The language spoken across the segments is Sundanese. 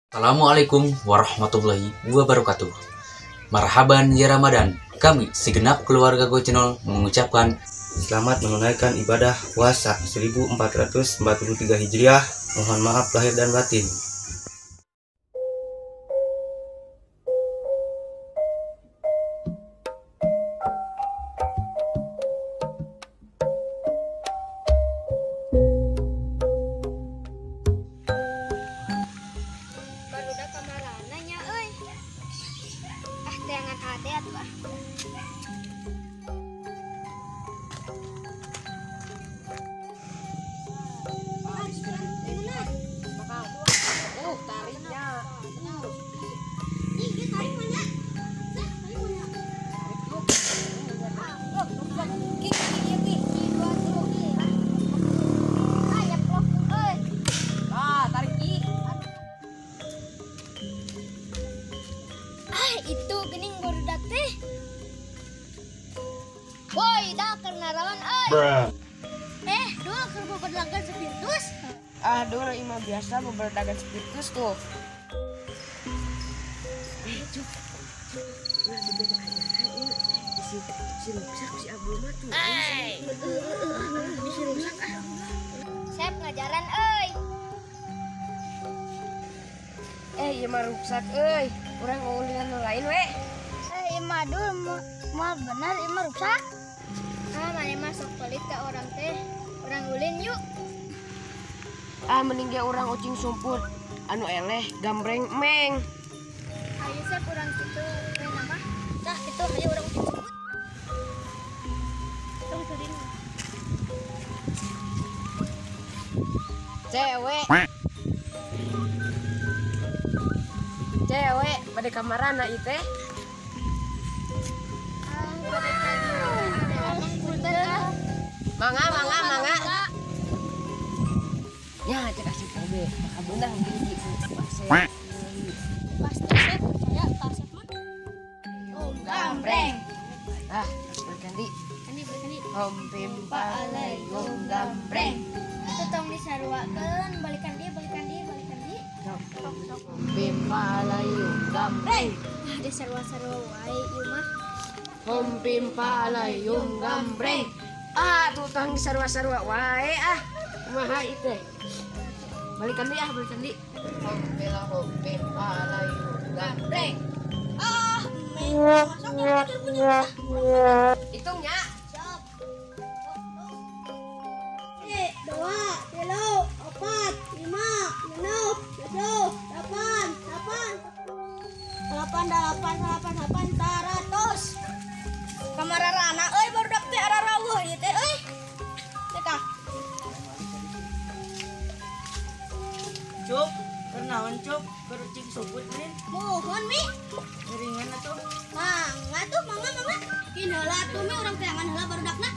Assalamualaikum warahmatullahi wabarakatuh. Marhaban ya Ramadan. Kami segenap keluarga Go Channel mengucapkan selamat menunaikan ibadah puasa 1443 Hijriah. Mohon maaf lahir dan batin. Itu gening barudak teh. Woi, dah karena rawan euy. Dul keur beberdagan spiritus. Ah, dul imah biasa beberdagan spiritus tuh. Cuk. Ulah bebek ajaran ieu. Si rusak si Abdul mah tuh. Si rusak ah. Sep ngajaran euy. Ieu mah rusak euy. Urang ngulingan nu lain we. Ieu mah dul moal bener ieu mah rusak. Ah, mane mah sok pelit ka urang teh. Urang ulin yuk. Ah, mending ge urang ucing sumput anu eleh gambreng meng. Ayo sep urang kitu we nama. Tah kitu ayo urang ucing sumput. Tong seuring. Cewek. Cewek pada kamarana ieu teh. Mangga mangga mangga. Ya cek asik oge, maka beunang gigi. Pasti sep percaya ka Asep mah. Om gambreng. Ah, berganti. Ganti berganti. Om pimpa alai om gambreng. Itu tong disaruakeun, balikan deui, balikan deui, balikan deui. Sok sok. Pimpa alai om gambreng. Ah, disarua-sarua wae ieu mah. Om pimpa alai om gambreng. Ah, tuh tong disarua-sarua wae ah. Kumaha ieu teh? Balikan deui ah, balikan deui. Om pila om pimpa alai om gambreng. Ah, masuk ya. Hitungnya. Siap. 1, 2, 3, 4, 5, 6, 7, 8, 8, 8, 8, 8, 8, 100. Kamararana euy barudak teh araraweuh ieu teh euy. Teh kah. Cuk, keur naon cuk? Keur ucing sumput nih. Mohon mi. Ringan atuh. Mangga tuh, mangga mangga. Kin heula tuh mi urang teangan heula barudakna.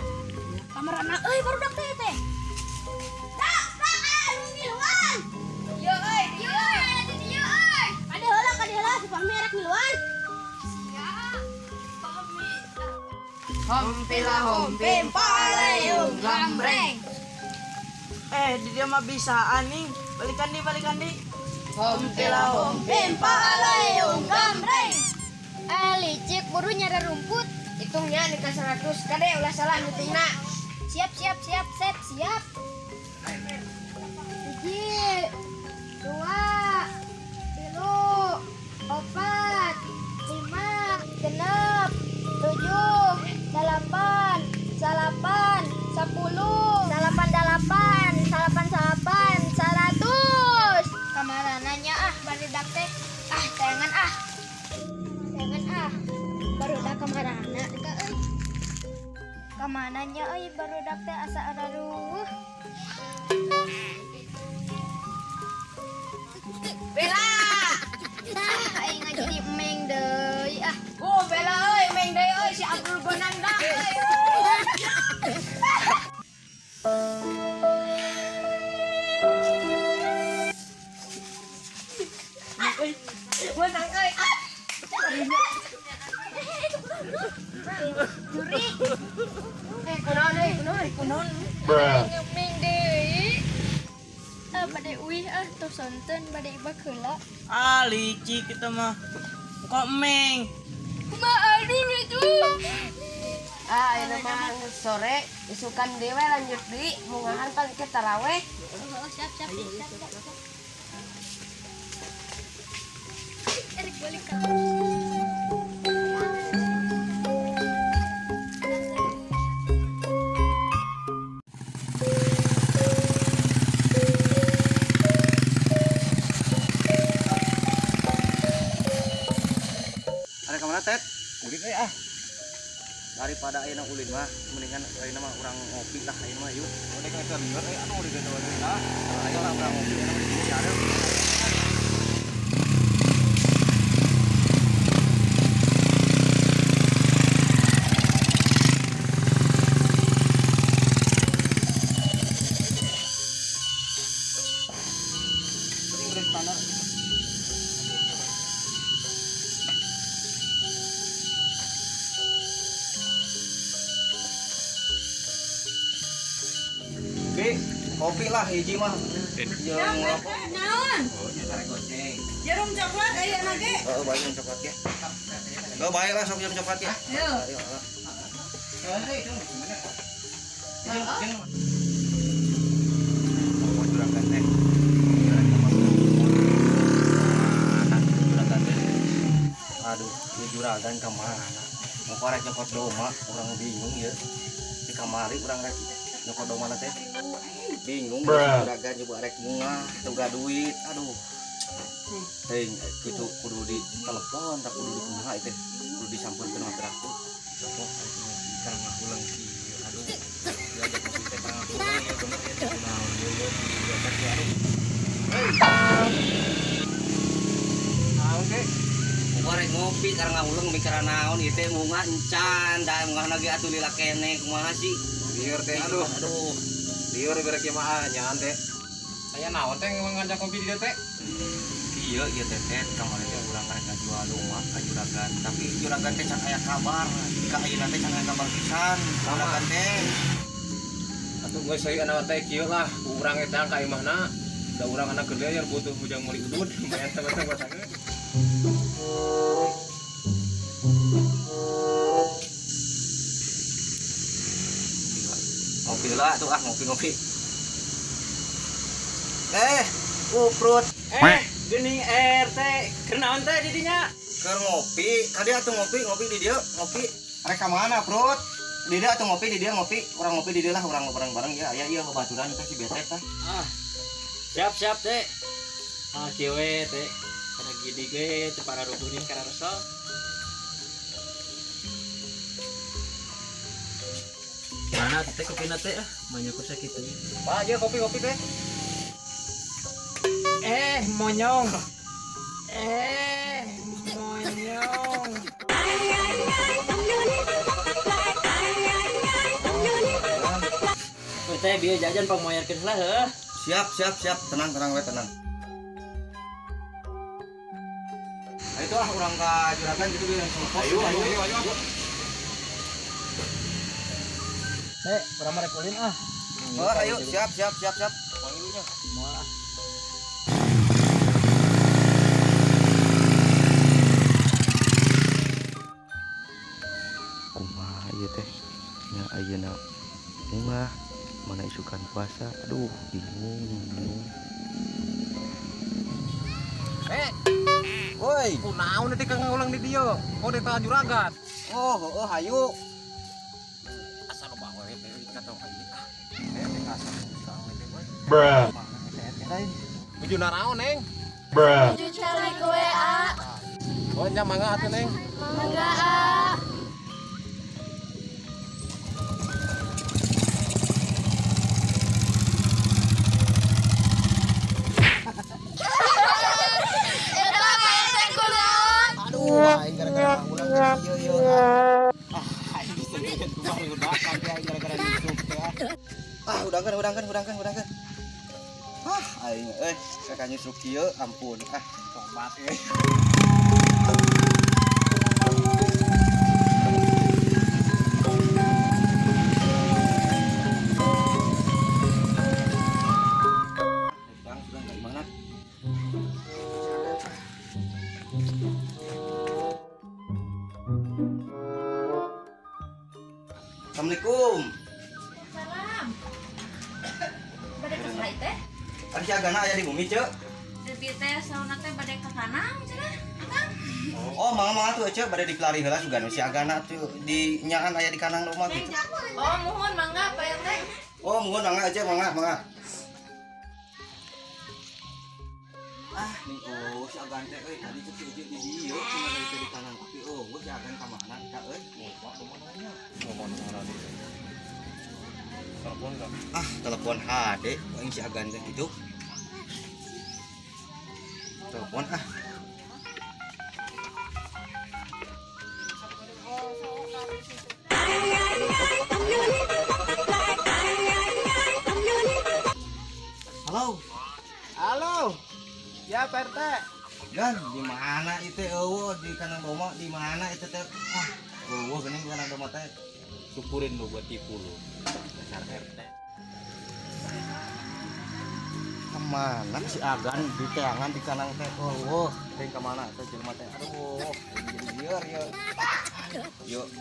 Kamarana euy barudak teh teh. Dak, dak anu ngiluan. Ieu euy, ieu euy, di dieu euy. Kade heula si Fahmi rek ngiluan. Siap. Fahmi. Hompila hompim palayung gambreng. Di dia mah bisaan nih. Balikan di, balikan di. Hompila hompim palayung gambreng. Licik buru nyara rumput. Hitungnya nih ka 100 kade ulah salah hitungna. Siap siap siap siap siap. 1, 2, 3, 4, 5, 6, 7, 8, 9, 10, 8, 8, 8, 8, 100. Kamarananya ah barudak teh. Ah, tayangan ah. Tayangan ah. Barudak kamarana teh euy. Kamananya euy barudak teh asa araruh. Bella. Ah, aing jadi emeng deui ah. Oh, Bella euy, emeng deui euy si Abdul Bonanda euy. Menang euy. Juri. Kunaon euy, kunaon, kunaon. Emeng deui. Bade uih ah tos sonten bade ibak heula. Ah licik kita mah. Kok meng. Kumaha aduh itu. Ah ayeuna mah sore isukan deui we lanjut deui mungahan pan ke taraweh. Oh, siap siap siap. Erek balik ka. Ada kemana Tet? Ulin ah. Daripada ayeuna ulin mah mendingan ayeuna mah urang ngopi lah ayeuna mah yuk. Udah ka lieur euy anu ulin deui lah. Ayo lah urang ngopi ayeuna mah di sini ada. Bi, kopi lah hiji mah. Jeung rokok. Naon? Jarum coklat aya ge. Heeh, bae yang coklat ge. Heeh, bae lah sok jam coklat ya. Ayo. Ayo. Mau juragan teh. Juragan teh. Aduh, ieu juragan ka mana? Mau korek nyokot doma, urang bingung ya. Di kamari urang rek nyokot doma teh. Bingung juragan coba rek mungah, teu gaduh duit. Aduh. Teuing kitu kudu di telepon, tak kudu di kumaha teh. Kudu disampeurkeun mah aku. Sok ngopi karang ngahuleng kieu. Aduh. Diajak ngopi teh karang ngahuleng ya bener ya teh kunaon deui diajak ya aduh. Naon teh? Korek ngopi karang ngahuleng mikir naon ieu teh mungah encan, da mungah lagi atuh lila keneh kumaha sih? Lieur teh aduh. Aduh. Lieur berek ieu mah nyaan teh. Aya naon teh ngajak ngopi di dieu teh? Ieu ieu teh teh kamari teh urang karek ngajual rumah ka juragan, tapi juragan teh can aya kabar. Ka ayeuna teh can aya kabar pisan juragan teh. Atuh geus euy anu teh kieu lah, urang eta ka imahna. Da urang anak gede yang butuh bujang meuli udud, lumayan sama-sama sangeut. Ngopi lah tuh ah, ngopi-ngopi. Uprut. Geuning RT, kenaon teh di dinya? Keur ngopi, kadi atuh ngopi, ngopi di dieu, ngopi. Rek ka mana, Prut? Di dieu atuh ngopi di dieu ngopi. Urang ngopi di dieu lah, urang bareng-bareng ya. Aya ieu babaturan teh si Betet tah. Ah. Siap siap teh. Ah kieu we teh. Kada gidi ge teu pararugunin kana resol. Mana teh kopina teh ah, banyak kursa kitu. Pak, ieu kopi-kopi teh. Monyong. Monyong. Teh bieu jajan pangmoyarkeun lah heuh. Siap, siap, siap. Tenang, tenang we, tenang. Ayo tuh ah urang ka juragan gitu bieu langsung. Ayo, ayo, ayo, ayo. Teh, urang mah rek ulin ah. Oh, ayo, siap, siap, siap, siap. Panggilnya. Moal ah. Kumaha ieu teh? Nya ayeuna mungah mana isukan puasa. Aduh, bingung, bingung. Woi, kunaon teh kang ngulang di dieu? Oh, di tengah juragan. Oh, oh, hayu. Asa loba we teh kata aing ah. Teh asa buka we teh we. Bruh. Nuju naraon, Neng? Bruh. Nuju cari kowe a. Oh, nya mangga atuh, Neng. Mangga a. Aing gara-gara ulang teh ieu ieu. Ah, aing disengkeun ku barudak kan aing gara-gara nyusup teh. Ah, udangkeun udangkeun udangkeun udangkeun. Ah, aing euy, kakak nyusup kieu ampun. Ah, tobat euy. Bang, Assalamualaikum. Salam. Bade ka saha teh? Ari si Agana aya di bumi, Ceu. Debi teh sauna teh bade ka kanang cenah. Akang. Oh, mangga-mangga tuh Ceu bade dipelari heula sugan si Agana tuh di nyaan aya di kanang rumah gitu. Oh, muhun mangga Pak RT. Oh, muhun mangga Ceu, mangga, mangga. Ah, nih oh si Agan teh euy tadi cek di dieu cenah teh di kanang tapi oh si Agan ka mana ka euy? Mau ka mana nya? Mau mana telepon enggak? Ah, telepon HD aing si Agan teh gitu. Telepon ah. Halo. Halo. Ya, Pak RT. Gan, di mana itu eueuh di kandang domba di mana itu teh? Ah, eueuh geuning di kandang domba teh. Syukurin lu buat tipu lu. Dasar RT. Kemana si Agan di teangan di kandang teh? Eueuh, teh kemana teh jelema teh? Aduh, jadi lieur ye. Yuk,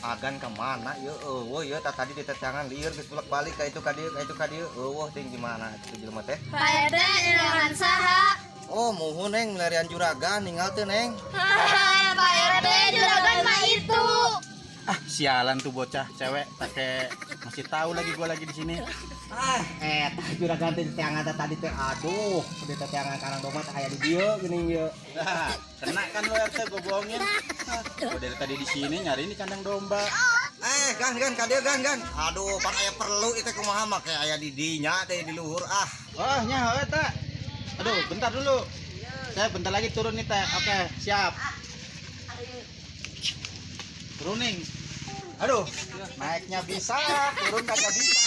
Agan kemana ye? Eueuh ye tadi di teangan lieur geus bolak-balik ka itu ka dieu ka itu ka dieu. Eueuh teh di mana itu jelema teh? Pak RT nyerangan saha? Oh, muhun neng milarian juragan ninggal teu neng. Pak RT juragan mah itu. Ah, sialan tuh bocah cewek pakai masih tahu lagi gua lagi di sini. Ah, juragan teh teangan teh tadi teh aduh, di teangan kandang domba teh aya di dieu geuning ieu. Nah, kena kan lu RT gua bohongin. Gua dari tadi di sini nyari ini kandang domba. Gan gan ka dieu gan gan. Aduh, pan aya perlu ieu teh kumaha make aya di dinya teh di luhur ah. Wah, nya heuh teh. Aduh, bentar dulu. Saya bentar lagi turun nih teh. Oke, siap. Turuning. Aduh, naiknya bisa, turun kagak bisa.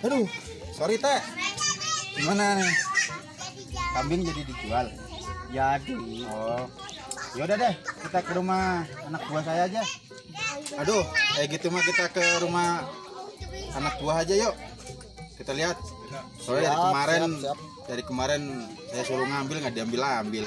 Aduh, sorry teh. Gimana nih? Kambing jadi dijual? Jadi. Oh, yaudah deh, kita ke rumah anak buah saya aja. Aduh, kayak gitu mah kita ke rumah anak buah aja yuk. Kita lihat. Soalnya dari kemarin, siap. Dari kemarin saya suruh ngambil nggak diambil-ambil.